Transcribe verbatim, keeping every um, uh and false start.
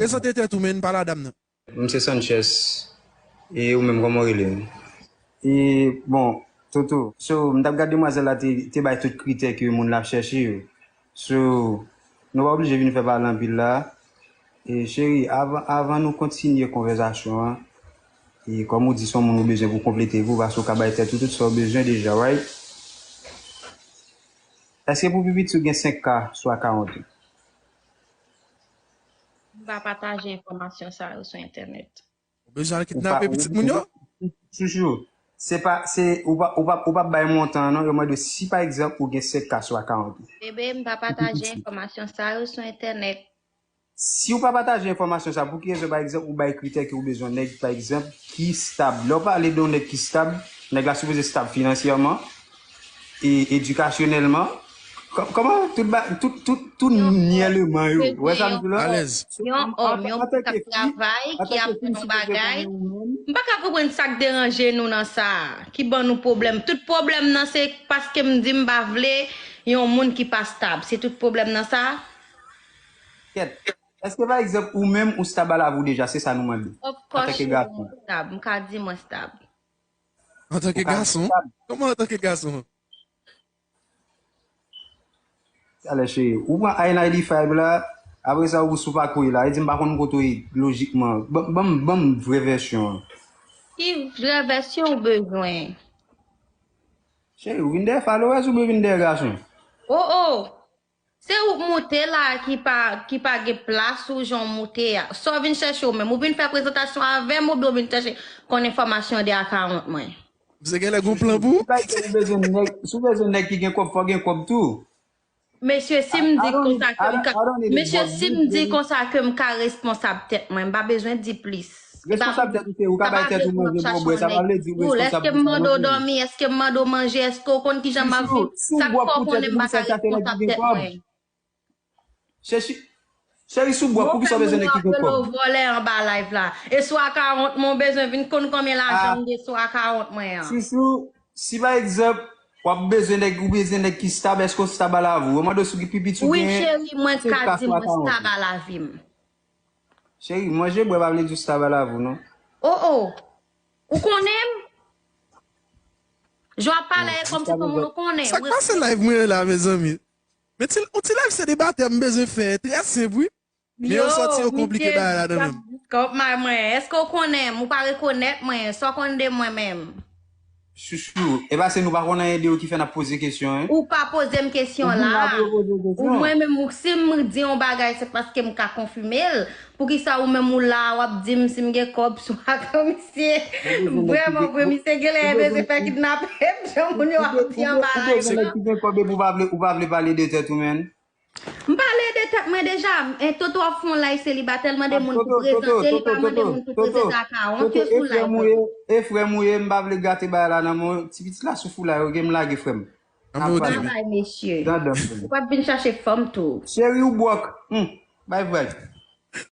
Prezante tèt ou, men, pa la dam nan. M se Sanchez. E ou menm, kòman w rele? E, bon, Toto, so, m t ap gade demwazèl la te, te bay tout kritè ke moun la ap chèche yo. So, nou pa oblije vin fè pale anpil la. E, cheri, avan, avan nou kontinye konvèsasyon an, e kòm ou di, se yon moun ou bezwen pou konplete vi w, paske w ka bay tèt ou tout sa w bezwen deja, right? Èske pou pi piti w gen senk K sou akawont ou? M pa pataje enfòmasyon sa yo sou entènèt. Ou bezwen al kidnape pitit moun yo? Chouchou, se pa, se, ou pa, ou pa, ou pa bay montan an, non, yo mande si pa egzanp ou gen senk K sou akawont ou. Bebe, m pa pataje enfòmasyon sa yo sou entènèt. Si ou pa pataje enfòmasyon sa, pou ki rezon, pa egzanp, ou bay kritè ke ou bezwen nèg, pa egzanp, ki stab? Lè w pale de yon nèg ki stab, nèg la sipoze stab finansyèman, e edikasyonèlman. Kò- Kòman tout ba- tout tout tout nyèleman yo. Ou wè sa m di la? Alèz. Yon òm, yon moun k ap travay, ki ap fè yon bagay. M pa ka konprann sa k deranje nou nan sa a, ki ban nou pwoblèm. Tout pwoblèm nan se paske m di m pa vle yon moun ki pa stab. Se tout pwoblèm nan sa a? Kèt. Èske pa egzanp ou menm ou stab a lavi w deja? Se sa nou mande. Of course, m stab. M ka di mwen stab. Antanke gason? Kòman antanke gason? Alè cheri, ou pran I ninety-five la, apre sa ou sou pakou la, e di m pa konn kote w ye lojikman. Ban ban m ban m vrè vèsyon an. Ki vrè vèsyon ou bezwen? Cheri, ou vin dèyè followers oubyen ou vin dèyè gason? Oh oh! Se ou k moute la ki pa ki pa gen plas ou jan w moute a. Sa w vin chèche ou menm? Ou vin fè prezantasyon avè m oubyen ou vin chèche konn enfòmasyon de akawont mwen? Misye genlè gon plan pou ou? Si w bezwen nèg, si w bezwen nèg ki gen kòb, fò w gen kòb tou. Mesye, si m di konsa ke m ka, mesye, si m di konsa ke m ka responsab tèt mwen, m pa bezwen di plis. Responsab tèt ou se ou ka bay tèt ou manje, bwè, bwè, sa pa vle di ou responsab pou sa non plis. Èske m mande w dòmi, èske m mande w manje, èske w konn kijan m ap viv? Sa k fè w konnen m pa ka responsab tèt mwen? Cheri, sou bwòk, poukisa w bezwen nèg ki gen kòb? Vòlè anba live la. E sou akawont mwen, w bezwen vin konn konbyen lajan m gen sou akawont mwen an. Chouchou, si pa egzanp, w ap bezwen nèg, ou bezwen nèg ki stab, èske w stab a lavi w? Yo mande w si w gen pi piti w genyen. Wi, cheri, mwen ka di mwen stab a lavi m. Cheri, manje bwè pa vle di w stab a lavi w, non. Oh, oh. Ou konnen m? Jan w ap pale a, e kòmsi se moun ou konnen. Sa k pase live mwen la, mezanmi? Men ti, yon ti live selibatè m bezwen fè, trè senp, wi. Men yo sòti yo konplike bagay la nan men m. Kòp may mwen, èske w konnen m? Ou pa rekonèt mwen, sa w konn de mwen menm? Chouchou, e pa se nou pa konn anyen de yo ki fè n ap poze kesyon, en? Ou pa poze m kesyon la. Ou mwen menm, si m di yon bagay, se paske m ka konfime l. Poukisa ou menm ou la a, w ap di m si m gen kòb sou akawont misye? Vrèman vre, misye genlè bezwen fè kidnape m, jan moun yo ap di anba live la. Ou gen kòb epi ou pa vle, ou pa vle pale de tèt ou, menn? M pale de tèt mwen deja. Toto ap fè yon live selibatè, l mande moun pou prezante, li pa mande moun pou prezante akawont yo sou live la. E frè m ou ye, m pa vle gate bagay la nan men w. Ti pitit la soufou la, yo gen m lage frè m. Babay mesye. Ou p ap vin chache fanm tou. Cheri ou bwòk. Bay vag.